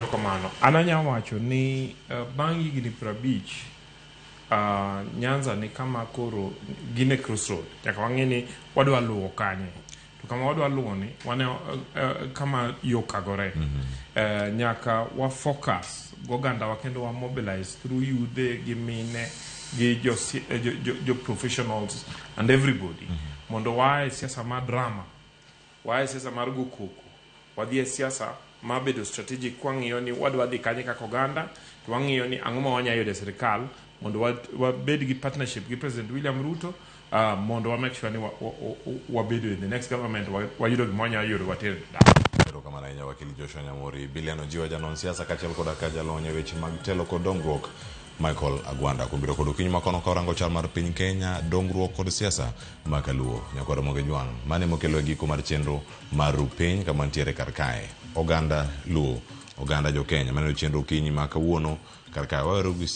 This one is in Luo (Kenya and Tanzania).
Erokamano. An anya wacho ni bang' higni 50 Nyanza ni kama koro gin e crossroad. Nyaka wang'e ni wadwa luwo kanye. To kama wadwa luwo ni wane kama yo kagore. Nyaka wa focus gogandawa kendo wa mobilize through yudhe gi mine gi jo, jo, jo, jo professionals and everybody mondo waa e siasa mar drama, waa e siasa mar go koko, wadhi e siasa mar bedo strategic kwang'iyo ni wadwa dhi kanye kaka oganda to wang'iyo ni ang'o ma wanyalo yudo e sirikal mondo wabed gi partnership gi President William Ruto mondo wa make sure ni wabedo in the next government wayudo gima wanyalo yudo water dala. Erokamano ahinya wakili Joshua Nyamori. Bilian Ojiwa janon siasa kaachiel koda ka jalony e weche mag telo kod dongruok Michael Agwanda kuom biro kod okinyi makono ka orango chal mar piny Kenya, dongruok kod siasa ma kaluo. Nyakwar Ramogi Jwang', mano emokelo e giko mar chenro mar ru piny kama ntiere kar kae. Oganda Luo, oganda jo Kenya maneno chenro okinyi ma kawuono kar kae wawero gi